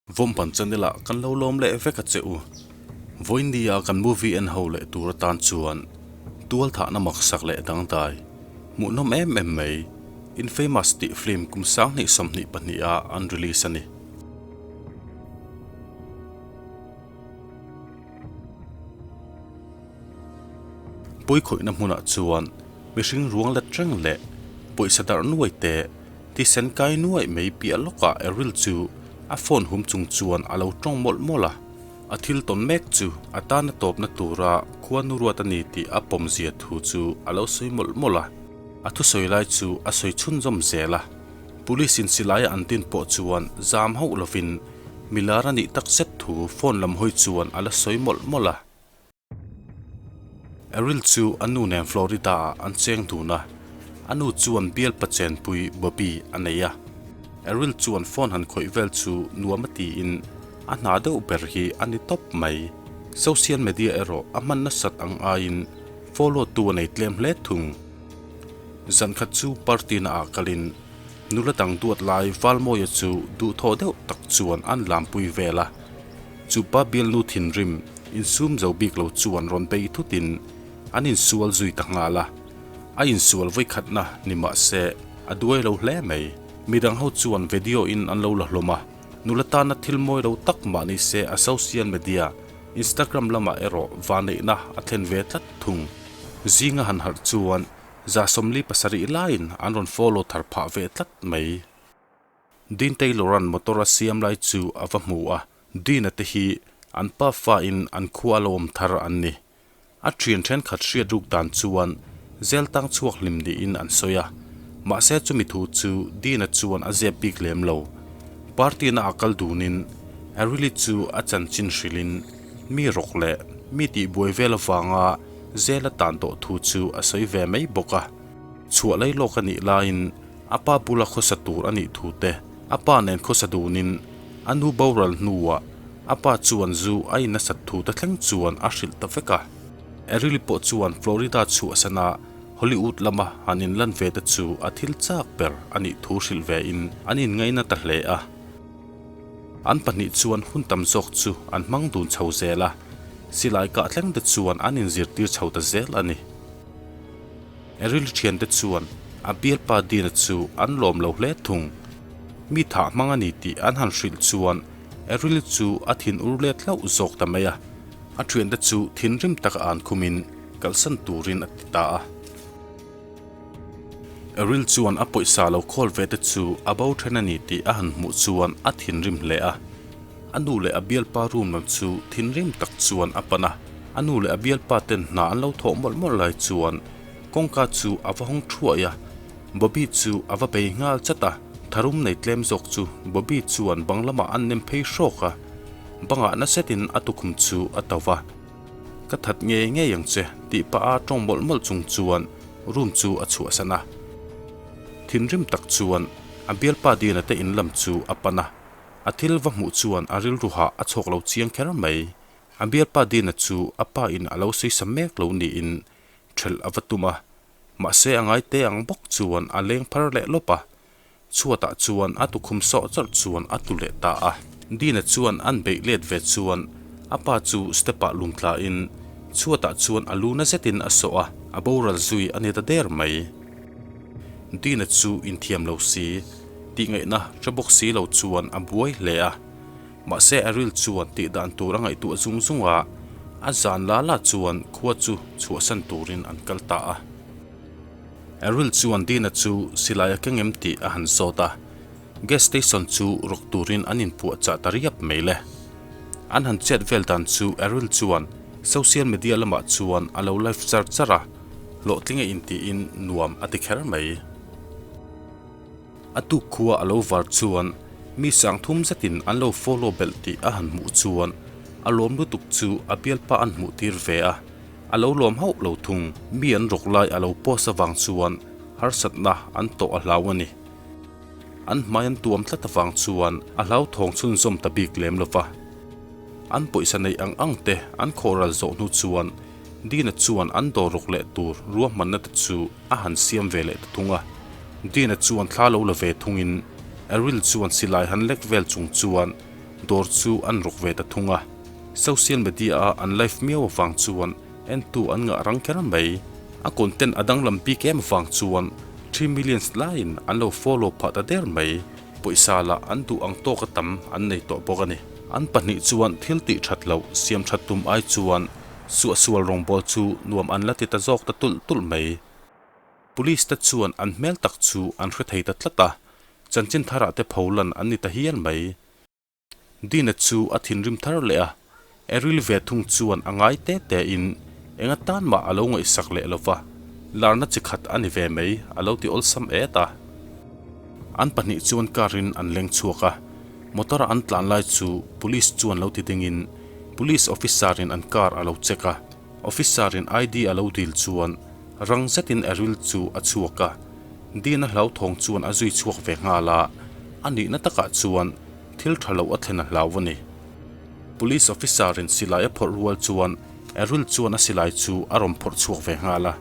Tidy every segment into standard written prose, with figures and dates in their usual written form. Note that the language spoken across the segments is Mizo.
Vawmpan channel ah kan lo lawm leh vek a che u. Vawiin a kan movie en ho leh tur atan chuan tual thahna maksak leh dangdai hmuhnawm em em mai Infamous tih film kum 2022 ah an release a ni. Pawikhawihna hmunah chuan mihring ruang let reng leh pawisa darh nuai te Thisen kai nuaih mai piah lawkah Eril chu a phone hum chung chuan a lo tawng mawlh mawlh a, a thil tawn mek chu a tana tawpna tura khuanu ruat a ni tih a pawmzia thu chu a lo sawi mawlh mawlh a, a thusawi lai chu a sawi chhunzawm zel a. Police in silaia an tin pawh chuan zam hauh lovin milar a nih tak zet thu phone lam hawi chuan a la sawi mawlh mawlh a. Eril chu a nu nen Florida ah an cheng dun a, a nu chuan bial pachenpui Bobby a nei a. Eril chuan phone han khawih vel chu nuam a tiin a hna deuh ber hi a ni tawp mai. Social media erawh a hman nasat ang aiin follow tu a nei tlem hle thung. Zankhat chu party na ah kalin nula dang duat lai Valmawia chu duhthawh deuh tak chuan an lampui vel a. Chupa bialnu thinrim insum zo bik lo chuan rawn bei thutin an insual zui ta nghal a, a insual vawikhatna ni mah se a duai lo hle mai. Midang ho chuan video in an lo la hlawm a, nula tana thil mawi lo tak mah ni se a social media Instagram lamah erawh vaneihna a thlen ve tlat thung. Zinga han harh chuan 77 laiin an rawn follow thar phah ve tlat mai. Dean Taylor-a'n motor a siam lai chu a va hmu a, Dean-a te hi an pa fa-in an khua lo awm thar an ni. A thian thenkhat hriat ruk dan chuan zel tang chhuak hlim niin an sawi a, mahse chumi thu chu Dean-a chuan a zep bik lem lo. Party-na a kal dunin Arili chu a chanchin hrilhin mi rawk leh mi tihbuai vel avanga zel a tan tawh thu chu a sawi ve mai bawk a. Chhuah lai lawk a nih laiin A pa bula khawsa tur a nih thu te, a pa nen khawsa dunin a nu boral hnuah a pa chuan zu a in nasat thu te thleng chuan a hrilh ta vek a. Erili pawh chuan Florida chhuahsana Hollywood lama han inlan ve te chu a thil chak ber a nih thu hrilh vein an inngaina ta hle a. An pahnih chuan hun tam zawk chu an hmang dun chho zel a, silai kah thleng te chuan an inzirtir chho ta zel a ni. Eril thiante chuan a bialpa Dina chu an lawm lo hle thung. Mi thah hmang a ni tih an han hrilh chuan Eril chu a thin ur let hlauh zawk ta mai a. A thiante chu thinrim taka an khumin kalsan turin a ti ta a. Eril chuan a pawisa lo khawl ve te chu a bo then a ni tih a han hmuh chuan a thinrim hle a. A nu leh a bialpa room lam chu thinrim tak chuan a pan a, a nu leh a bialpa ten hna an lo thawh mawlh mawlh lai chuan kawngka chu a va hawng thuai a, Bobby chu a va bei nghal chat a, tharum nei tlem zawk chu Bobby chuan bang lamah an nem phei hrawk a, bangah na zetin a tukhum chu a to va, Ka that ngei ngei ang che tih pah a tawng mawlh mawlh chung chuan room chu a chhuahsan a, thinrim tak chuan a bialpa Dina te in lam chu a pan a. A thil va hmuh chuan a rilru hah a chhawk lo chiang kher mai. A bialpa Dina chu a pa in a lo sawi sa mek lo niin ṭhelh a va tum a, mahse a ngai te ang bawk chuan a leng phar leh lawp a. Chhuatah chuan a tukhum sawh chawrh chuan a tlu leh ta a. Dina chuan an beih let ve chuan a pa chu step ah lum thlain chhuatah chuan a lu na zetin a sawh a, a boral zui a ni ta der mai. Dina chu inthiam lo si. Tih ngaihna hre bawk si lo chuan a buai hle a, mahse Ariel chuan tih dan tur a ngaihtuah zung zung a, a zan la la chuan khua chu chhuahsan turin an kal ta a. Ariel chuan Dina chu silai a keng em tih a han zawt a, gas station chu rawk turin an inpuah chah ta riap mai le. An han chet vel dan chu Ariel chuan social media lamah chuan a lo live char char a, hlawhtling a intiin nuam a ti kher mai. A tuk khua a lo var chuan mi sang thum zetin an lo follow belh tih a han hmuh chuan a lawm lutuk chu a bialpa an hmuh tir ve a, a lo lawm hauh lo thung. Mi an rawk lai a lo post avang chuan harsatna an tawh a hlau a ni. An hmai an tuam tlat avang chuan a hlauthawng chhunzawm ta bik lem lo va. An pawisa neih ang ang te an khawhral zawh hnu chuan Dina chuan an dawr rawk leh tur ruahmanna te chu a han siam ve leh ta thung a. Dina chuan thla lo la ve thungin Eril chuan silai han lek vel chung chuan dawr chu an rawk ve ta thung a. Social media-a an live miau avang chuan entu an ngah rang kher mai. A content a danglam bik em avang chuan 3 millions laiin an lo follow phah ta der mai. Pawisa lah an duh ang tawka tam an nei tawh bawk a ni. An pahnih chuan thil tih that loh siam that tum ai chuan suahsual rawngbawl chu nuam an la ti ta zawk ta tulh tulh mai. Police te chuan an hmel tak chu an hre thei ta tlat a, chanchin tharah te pholan an ni ta hial mai. Dina chu a thinrim thar leh a, Eril ve thung chuan a ngai te te in eng atan mah a lo ngaihsak leh lo va, larna chi khat a ni ve mai a lo ti awlsam et a. An pahnih chuan car in an leng chhuak a, motor a an tlan lai chu police chuan lo ti ding in police officer in an car a lo check a, officer in ID a lo dil chuan rang zet in Eril chu a chhuak a, Dina hlauthawng chuan a zui chhuak ve nghal a, a nihna takah chuan thil tha lo a thlen a hlau a ni. Police officer in silai a phawrh rual chuan Eril chuan a silai chu a rawn phawrh chhuak ve nghal a,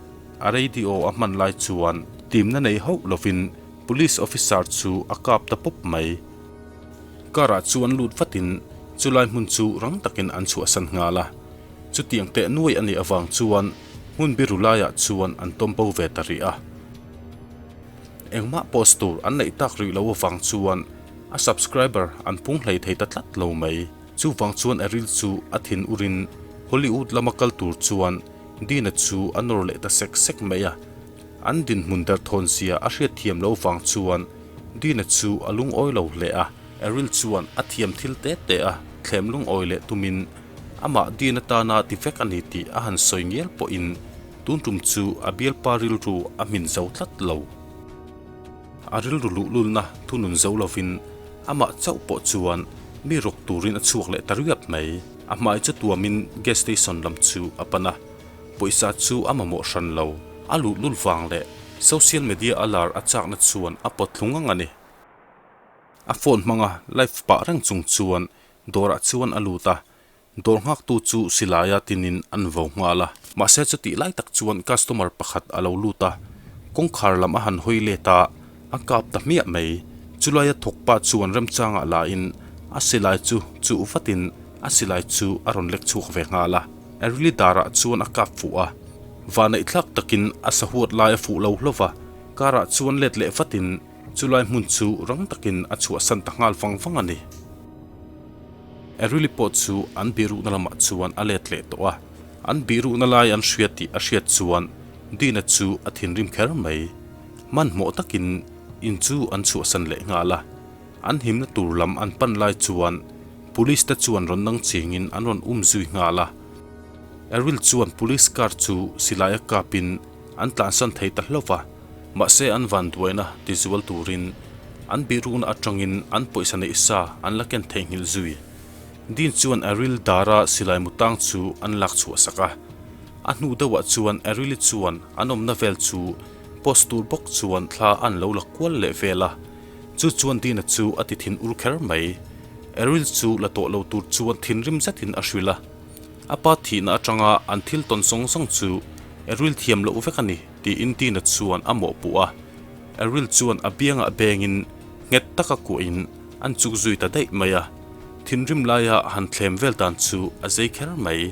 a radio a hman lai chuan timna nei hauh lovin police officer chu a kap ta pawp mai. Car ah chuan lut vatin chulai hmun chu rang takin an chhuahsan nghal a, chutiang teh nuai a nih avang chuan hmun biru laiah chuan an tawm bo ve ta rih a. Engmah post tur an neih tak rih lo avang chuan a subscriber an pung hlei thei ta tlat lo mai. Chuvang chuan Eril chu a thin urin Hollywood lama kal tur chuan Dina chu a nawr leh ta sek sek mai a. An dinhmun derthawn zia a hriat thiam lo vang chuan Dina chu a lungawi lo hle a. Eril chuan a thiam thil te te a thlem lungawi leh tumin amah Dina tana ti vek a ni tih a han sawi ngial pawhin tun tum chu a bialpa rilru a hmin zo tlat lo. A rilru luhlulna thunun zo lovin amah chauh pawh chuan mi rawk turin a chhuak leh ta riap mai. A hmai chu tuamin gas station lam chu a pan a, pawisa chu a mamawh hran lo. A luhlul vang leh social media a lar a chakna chuan a pawt thlung ang a ni. A phone hmanga live pah reng chung chuan dawrah chuan a lut a, Dawr nghaktu chu silaia tinin an vo nghal a, mahse chutih lai tak chuan customer pakhat a lo lut a, kawngkhar lam a han hawi let a, a kap ta hmiah mai. Chulaia thawk pah chuan remchangah lain a silai chu chuh vatin a silai chu a rawn lek chhuak ve nghal a, Erili darah chuan a kap fuh a, vahneih thlak takin a sahuat lai a fuh lo hlauh va, karah chuan let leh vatin chulai hmun chu rang takin a chhuahsan ta nghal vang vang a ni. Erili pawh chu an bihrukna lamah chuan a let leh tawh a, an bihrukna lai an hria tih a hriat chuan Dina chu a thinrim kher mai. Hmanhmawh takin in chu an chhuahsan leh nghal a, an himna tur lam an pan lai chuan Police te chuan rawn nang chingin an rawn um zui nghal a. Eril chuan Police car chu silai a kapin an tlansan thei ta hlauh va, mahse an vanduaina tizual turin an bihrukna atangin an pawisa neih sa an la ken theihnghilh zui. Dean chuan Eril dara silai mutang chu an lak chhuah sak a. A hnu deuhah chuan Erili chuan an awmna vel chu post tur bawk chuan thla an lo la kual leh vel a, chu chuan Dean-a chu a ti thin ur kher mai. Eril chu la tawh lo tur chuan thinrim zetin a hrilh a. A pa thihna atanga an thil tawn zawng zawng chu Eril thiam loh vek a ni tiin Dina chuan a mawhpuh a. Eril chuan a biangah bengin nghet taka kuahin an chuk zui ta daih mai a. Thinrim laia han thlem vel dan chu a zei kher mai.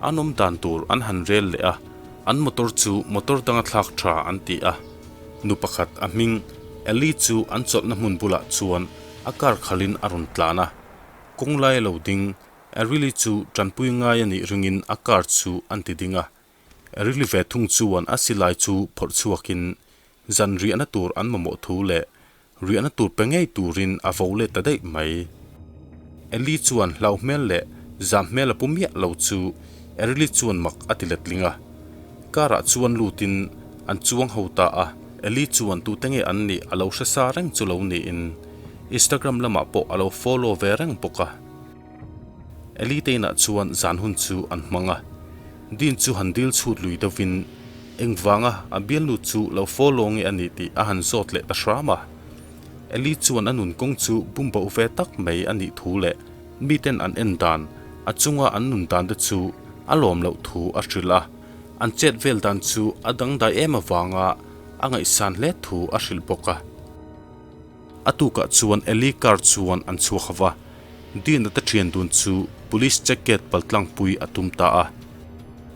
An awm dan tur an han rel leh a, an motor chu motor danga thlak tha an ti a. Nu pakhat a hming Ellie chu an chawlhna hmun bulah chuan a car khalhin a rawn tlan a. Kawng lai a lo ding Erili chu tanpui ngai a nih ringin a car chu an ti ding a. Erili ve thung chuan a silai chu phawrh chhuakin zan riahna tur an mamawh thu leh riahna tur pe ngei turin a vo let ta daih mai. Eli chuan hlau hmel leh zam hmel a pu miah lo chu Erili chuan mak a ti letling a. Car ah chuan lutin an chuang ho ta a, Eli chuan tute nge an nih a lo hre sa reng chu lo niin Instagram lamah pawh a lo follow ve reng bawk a. Eli te inah chuan zan hun chu an hmang a, Dean chu han dil chhut lui deuhin engvanga a bialnu chu lo follow nge a nih tih a han zawt leh ta hram a. Eli chuan a nun kawng chu bumboh ve tak mai a nih thu leh miten an en dan, a chunga an nun dan te chu a lawm loh thu a hrilh a, an chet vel dan chu a dangdai em avanga a ngaihsan hle thu a hrilh bawk a. A tukah chuan Eli car chuan an chhuak a va. Dean-a te thian dun chu police check gate paltlangpui a tum ta a.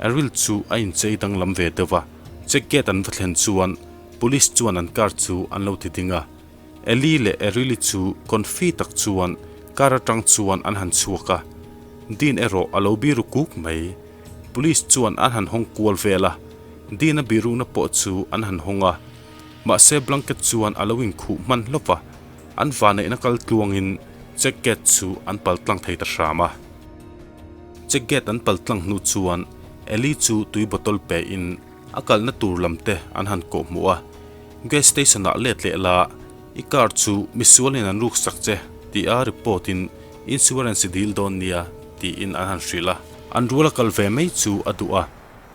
Eril chu a inchei danglam ve deuh a, check gate an va thlen chuan police chuan an car chu an lo ti ding a. Eli leh Erili chu confi tak chuan car atang chuan an han chhuak a, Dean erawh a lo biru kuk mai. Police chuan an han hawng kual vel a, Dean-a birukna pawh chu an han hawng a, mahse blanket chuan a lo inkhuh hman hlawp a, an vanneihna kal tluangin check gate chu an pal tlang thei ta hram a. Check gate an pal tlang hnu chuan Eli chu tui bottle pe in a kalna tur lam te an han kawh hmuh a, Gas station ah let leh la, i car chu misualin an ruk sak che tih a report in insurance i dil dawn nia tiin an han hrilh a. An rual a kal ve mai chu a duh a,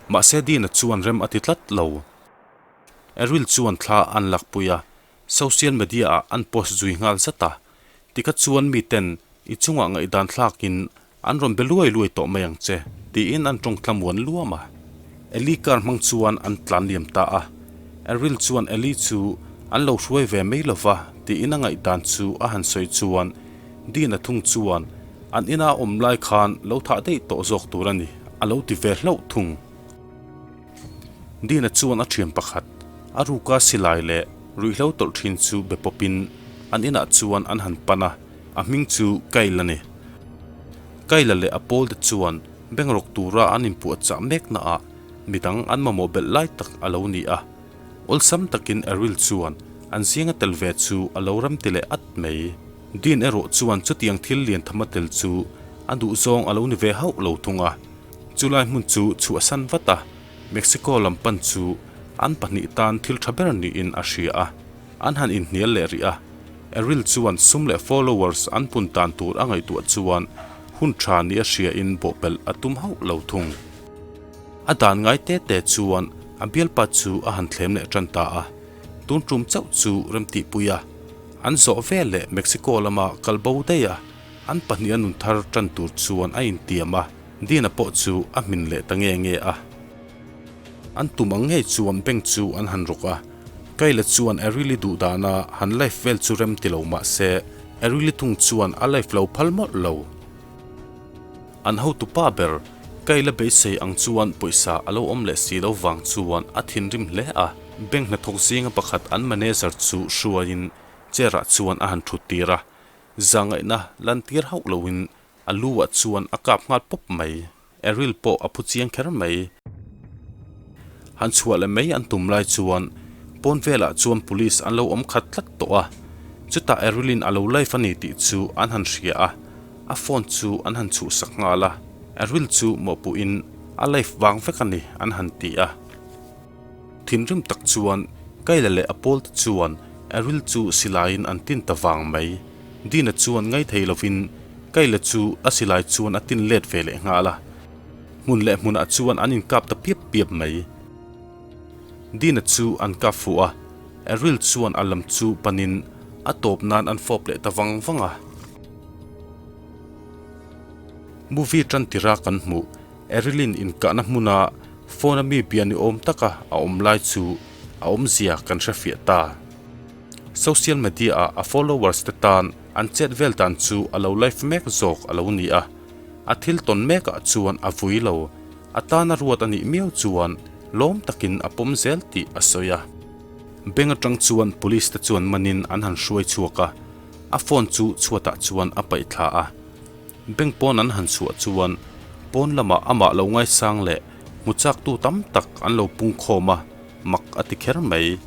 mahse Dina chuan rem a ti tlat lo. Eril chuan thla an lakpui a, social media ah an post zui nghal zat a, tikha chuan miten i chungah ngaihdan thlakin An rawn be luai luai tawh mai ang che, tiin an tawng tlamuan luam a. Eli car hmang chuan an tlan liam ta a. Eril chuan Eli chu an lo hruai ve mai lo va, tiin a ngaihdan chu a han sawi chuan Dean-a thung chuan an ina a awm lai khan lo thah daih tawh zawk tur a ni, a lo ti ve hlauh thung. Dean-a chuan a thian pakhat, a ruka silai leh ruihhlo tawlh thin chu be pawpin an inah chuan an han pan a. A hming chu Kyle a ni. Kyle-a leh a pawlte chuan bank rawk tura an inpuahchah meknaah midang an mamawh belh lai tak a lo ni a. Awlsam takin Eril chuan an zinga tel ve chu a lo ramti leh at mai. Dean erawh chuan chutiang thil lian tham a tel chu a duhzawng a lo ni ve hauh lo thung a. Chulai hmun chu chhuahsan vat a, Mexico lam pan chu an pahnih tan thil tha ber niin a hria a. An han inhnial leh rih a, Eril chuan sum leh followers an pun tan tur a ngaihtuah chuan hun tha ni a hria in bawhpelh a tum hauh lo thung. A dan ngai te te chuan a bialpa chu a han thlem leh tan ta a, tun tum chauh chu remtihpui a, an zawh vel leh Mexico lama kal bo daih a, an pahnih a nun thar tan tur chuan a intiam a, Dina pawh chu a hmin leh ta nge nge a. An tum ang ngei chuan bank chu an han rawk a, Kayla chuan Arili duh dana han live vel chu rem ti lo mah se, Arili thung chuan a live lo phal mawlh lo. An hotu pa ber, Kayla beisei ang chuan pawisa a lo awm leh si lo vang chuan a thinrim hle a, bank hnathawk zinga pakhat an manager chu hruaiin chair ah chuan a han thut tir a, zahngaihna lantir hauh loin a lu ah chuan a kap nghal pawp mai. Eril pawh a phu chiang kher mai. Han chhuah leh mai an tum lai chuan pawn velah chuan police an lo awm khat tlat tawh a, chutah Erilin a lo live a ni tih chu an han hria a, a phone chu an han chhuhsak nghal a, Eril chu mawhpuhin a live vang vek a ni an han ti a. Thinrim tak chuan Kayla leh a pawlte chuan Eril chu silaiin an tin ta vang mai. Dina chuan ngaithei lovin Kayla chu a silai chuan a tin let ve leh nghal a. Hmun leh hmunah chuan an inkap ta piap piap mai. Dina chu an kap fuh a, Eril chuan a lam chu panin a tawp nan an fawp leh ta vang vang a. Movie tan tira kan hmuh Erilin inkahna hmuna phone a mi bia ni awm taka a awm lai chu a awmzia kan hrefiah ta. Social media ah a followers te tan an chet vel dan chu a lo live mek zawk a lo ni a, a thil tawn mek ah chuan a vui lo, a tana ruat a nih miau chuan lawm takin a pawm zel tih a sawi a. Bank atang chuan police te chuan manin an han hruai chhuak a, a phone chu chhuatah chuan a paih thla a. Bank pawn an han chhuah chuan pawn lamah amah lo ngaisang leh hmu chaktu tam tak an lo pung khawm a, mak a ti kher mai.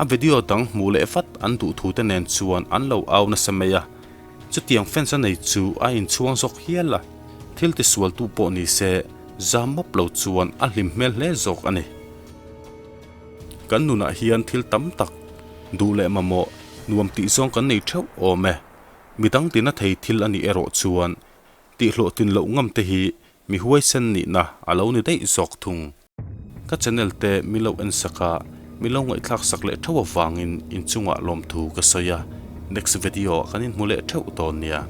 A video dang hmuh leh vat an duh thu te nen chuan an lo au nasa mai a, chutiang fans a nei chu a inchhuang zawk hial a, thil tisualtu pawh ni se zam mawp lo chuan a hlim hmel hle zawk a ni. Kan nunah hian thil tam tak, duh leh mamawh, nuam tih zawng kan nei theuh awm e. Midang tina thei thil a nih erawh chuan tihhlawhtlin loh ngam te hi mi huaisen nihna a lo ni daih zawk thung. Ka channel te mi lo en sak a, mi lo ngaihthlak sak leh theuh avangin inchungah lawmthu ka sawi a, next video ah kan inhmu leh theuh dawn nia.